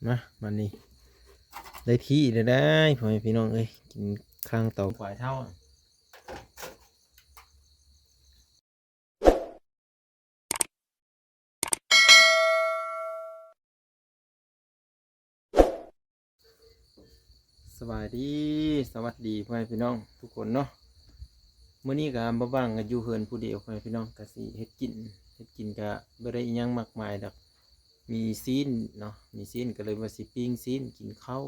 ມາ ມານີ້ ໄດ້ທີ່ແລ້ວໄດ໋ ພໍ່ແມ່ພີ່ນ້ອງເອີຍ ກິນຄາງເຕົາ ຄວາຍເຖົ້າ. ສະບາຍດີ ສະຫວັດດີພໍ່ແມ່ພີ່ນ້ອງທຸກຄົນເນາະ. ມື້ນີ້ກະບໍ່ວ່າງ ກະຢູ່ເຮືອນຜູ້ດຽວ ພໍ່ແມ່ພີ່ນ້ອງ ກະຊິເຮັດກິນ ເຮັດກິນກະບໍ່ໄດ້ອີ່ຫຍັງມາກມາຍດອກ ມີຊີ້ນເນາະ ມີຊີ້ນ ກະເລີຍວ່າຊິປີ້ງຊີ້ນກິນເຂົ້າ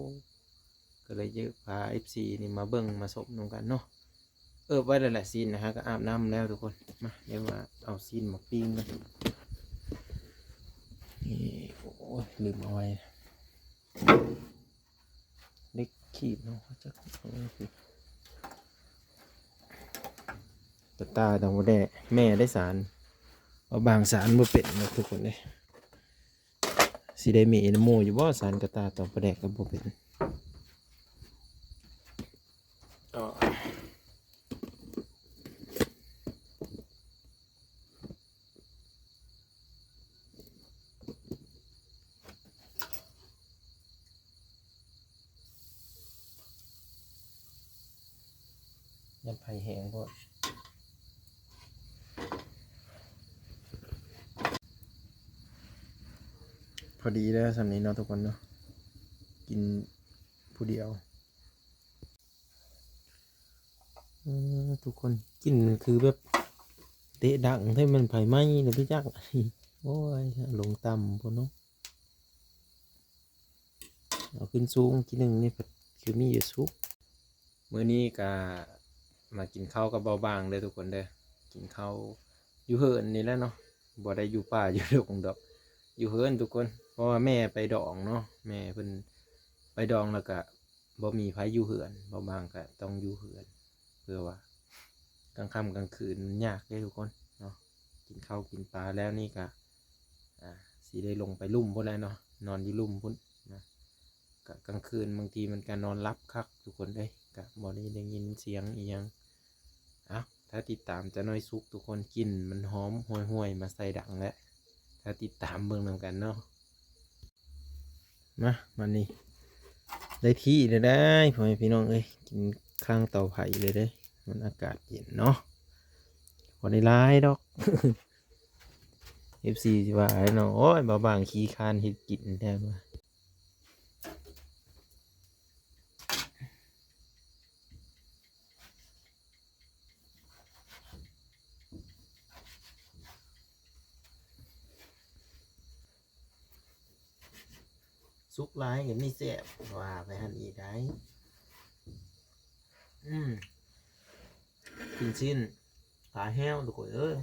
ກະເລີຍຢາກພາເອັຟຊີນີ້ມາເບິ່ງມາຊົມນຳກັນເນາະ. ເອີບໄວ້ແລ້ວແຫຼະ ຊີ້ນນະ ຫາກະອາບນ້ຳແລ້ວທຸກຄົນ. ມາ ດຽວວ່າເອົາຊີ້ນມາປີ້ງກ່ອນ. ນີ້ ໂອ້ຍ ລືມເອົາໄວ້ ເຫຼັກຂີດເນາະ ຈັກ ກະຕ່າຕ້ອງບໍ່ແດ່ ແມ່ໄດ້ສານ ເອົາບາງສານບໍ່ເປັນເນາະທຸກຄົນເດ້. ຊິໄດ້ເມນຳໝູ່ຢູ່ບໍ່? ສານກະຕ່າຕອນປາແດກກໍບໍ່ເປັນ. ຢ້ານໄຟແຮງໂພດ. ພໍດີແລ້ວສ່ຳນີ້ເນາະທຸກຄົນເນາະ ກິນຜູ້ດຽວ. ເອີ ທຸກຄົນ ກິ່ນມັນຄືແບບເຕະດັງແທ້ ແມ່ນໄຟໄໝ້ແລ້ວໄປຈັກ. ໂອ້ຍ ລົງຕ່ຳພຸ້ນເນາະ. ເອົາຂຶ້ນສູງທີໜຶ່ງນີ້ ຄືມີຢູ່ສຸກ. ມື້ນີ້ກະມາກິນເຂົ້າກັບເບົາບາງເດີທຸກຄົນເດີ ກິນເຂົ້າຢູ່ເຮືອນນີ້ແຫຼະເນາະ ບໍ່ໄດ້ຢູ່ປ່າຢູ່ດົງດອກ ຢູ່ເຮືອນທຸກຄົນ. ເພາະວ່າແມ່ໄປດອງເນາະ ແມ່ເພິ່ນໄປດອງ ແລ້ວກະບໍ່ມີໃຜຢູ່ເຮືອນ ເບົາບາງກະຕ້ອງຢູ່ເຮືອນ ເພື່ອວ່າກາງຄ່ຳກາງຄືນມັນຍາກເດ້ທຸກຄົນເນາະ. ກິນເຂົ້າກິນປາແລ້ວນີ້ກະ ອ່າ ຊິໄດ້ລົງໄປລຸ່ມພຸ້ນແຫຼະເນາະ ນອນຢູ່ລຸ່ມພຸ້ນນະ. ກະກາງຄືນບາງທີມັນກະນອນຫຼັບຄັກທຸກຄົນເອີຍ ກະບໍ່ໄດ້ ໄດ້ຍິນສຽງອີ່ຫຍັງ. ເອົ້າ ຖ້າຕິດຕາມຈານ້ອຍສຸກທຸກຄົນ ກິ່ນມັນຫອມຫ່ວຍໆ ມາໃສ່ດັງແລ້ວ ຖ້າຕິດຕາມເບິ່ງນຳກັນເນາະ. ມາ ມານີ້ ໄດ້ທີ່ແລ້ວໄດ໋ ພໍ່ແມ່ພີ່ນ້ອງເອີຍ ກິນຂ້າງເຕົາໄຟເລີຍເດ້ ມັນອາກາດເຢັນເນາະ ບໍ່ໄດ້ຫຼາຍດອກ. ເອັຟຊີຊິວ່າເນາະ ໂອ້ຍ ບ່າວບາງຂີ້ຄ້ານເຮັດກິນແທ້ວ່າ. ສຸກຫຼາຍກໍມີແຊບ ວ່າໄປຫັ້ນອີກໄດ໋. ອືມ ກິນຊີ້ນປາແຫ້ວທຸກຄົນເອີຍ.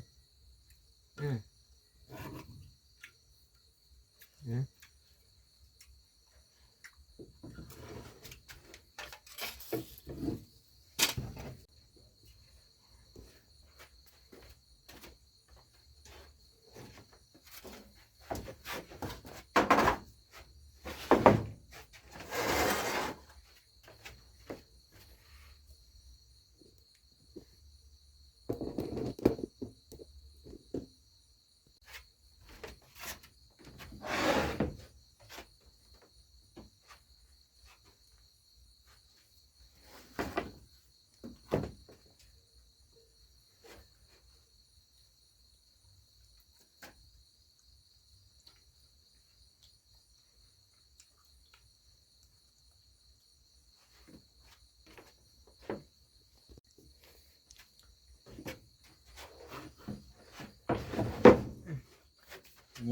ອືມ ອືມ.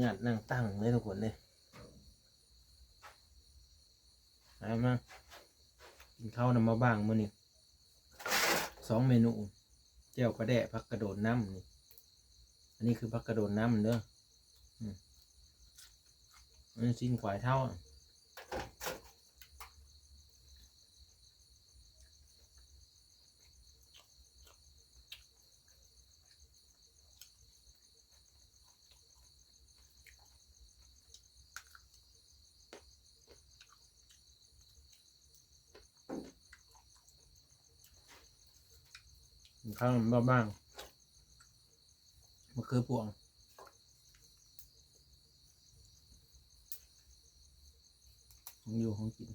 ຍາດນັ່ງຕັ້ງເດ້ທຸກຄົນເດ້. ມາ ມາ ກິນເຂົ້ານຳບ່າວບາງມື້ນີ້ ສອງເມນູ ແຈ່ວປາແດກ ຜັກກະໂດນນ້ຳນີ້. ອັນນີ້ຄືຜັກກະໂດນນ້ຳເດີ. ອືມ ອັນນີ້ຊີ້ນຄວາຍເຖົ້າ. ຂ້າວບ້າງໆ ມະເຂືອພວງ. ຂອງຢູ່ຂອງກິນ.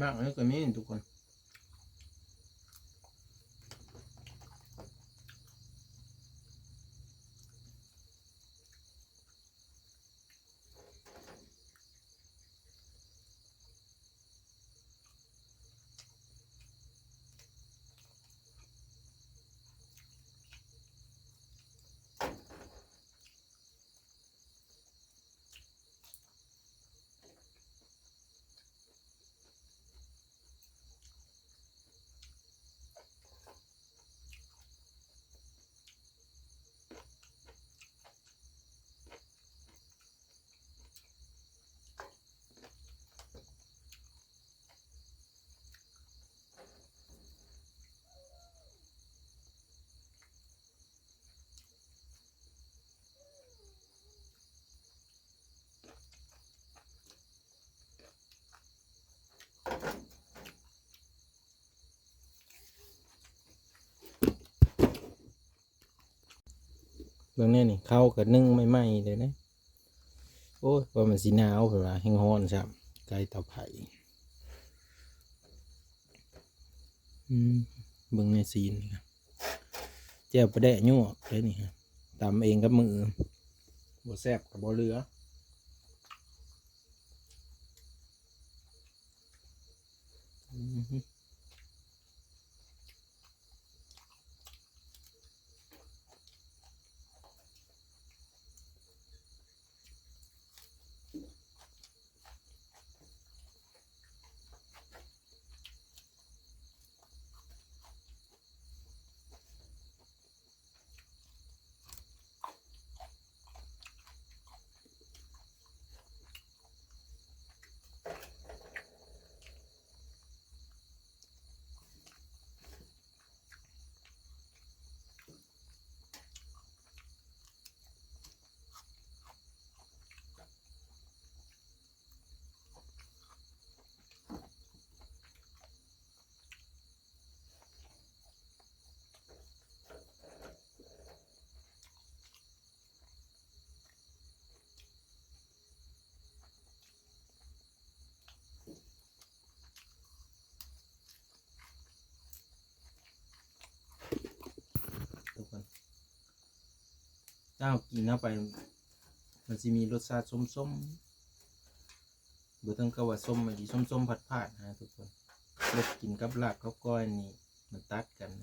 ໝາກນີ້ກໍມີທຸກຄົນ. ເບິ່ງແນ່ນີ້ ເຂົ້າກໍໜຶ້ງໃໝ່ໆເລີຍເດ້. ໂອ້ຍ ວ່າມັນຊິໜາວ ເພິ່ນວ່າແຮງຮ້ອນຊ້ຳ ໄກ່ເຕົາໄຟ. ອືມ ເບິ່ງແນ່ຊີ້ນນີ້ ແຈ່ວປາແດກຍວກເດ້ນີ້ ຕຳເອງກັບມື ບໍ່ແຊບກໍບໍ່ເຫຼືອ. ທຸກຄົນ ຖ້າເຮົາກິນເຂົ້າໄປ ມັນຊິມີລົດຊາດສົ້ມໆ ບໍ່ເຖິງກັບວ່າສົ້ມອີ່ຫຼີ ສົ້ມໆ ພາດໆ ນະທຸກຄົນ. ແລ້ວກິນກັບລາບກັບກ້ອຍນີ້ ມັນຕັດກັນ. ອ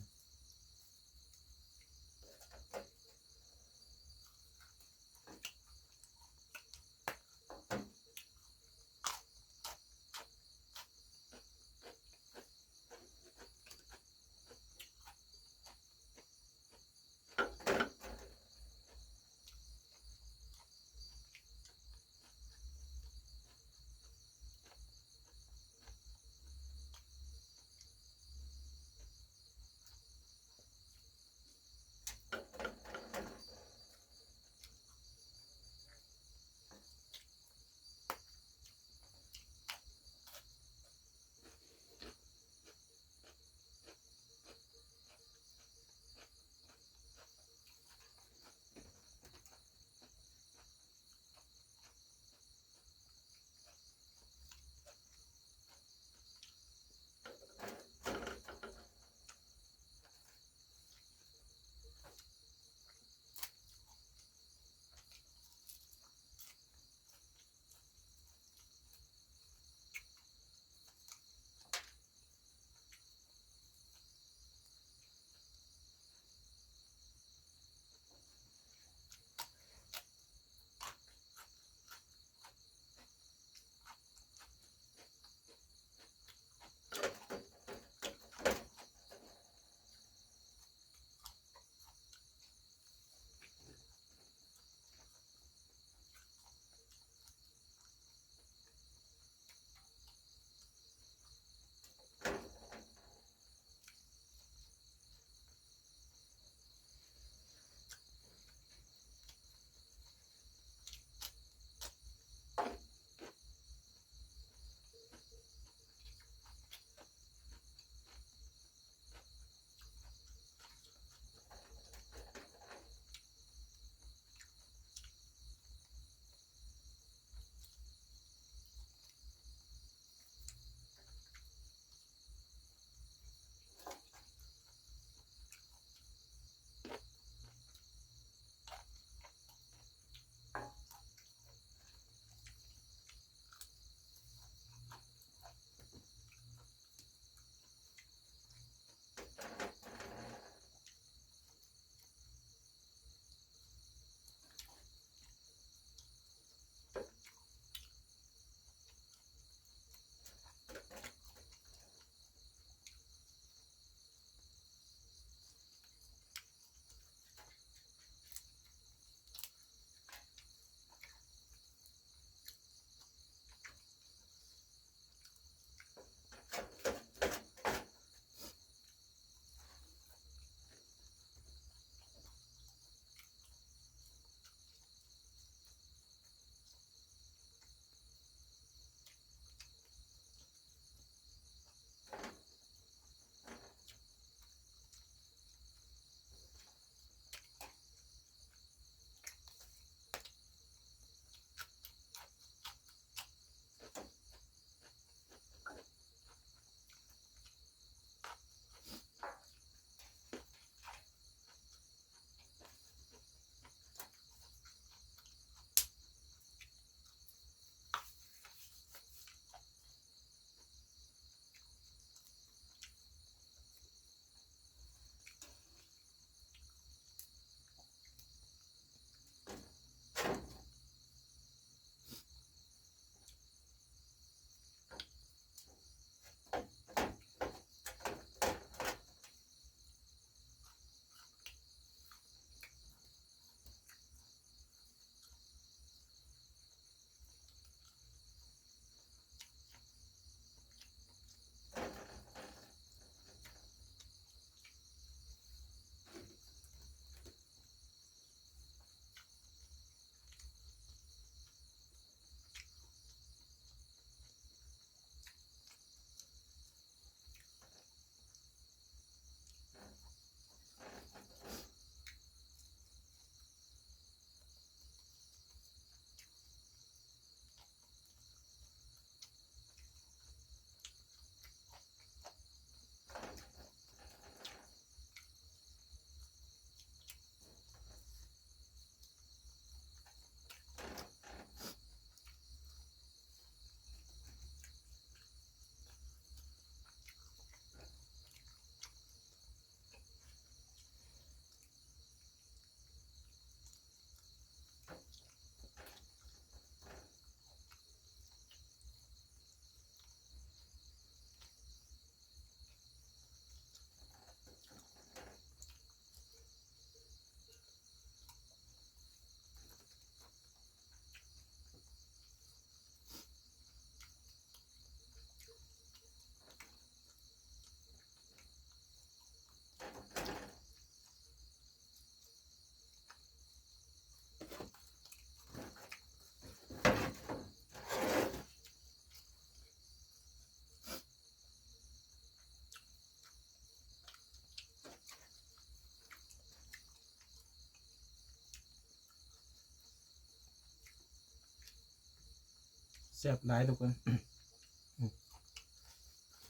ແຊບຫຼາຍທຸກຄົນ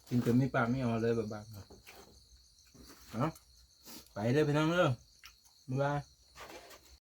ກິນຈົນມີປາກມີອອນເລີຍບາດໆ ເອົາ ໄປເດີພີ່ນ້ອງເດີ ບາຍບາຍ.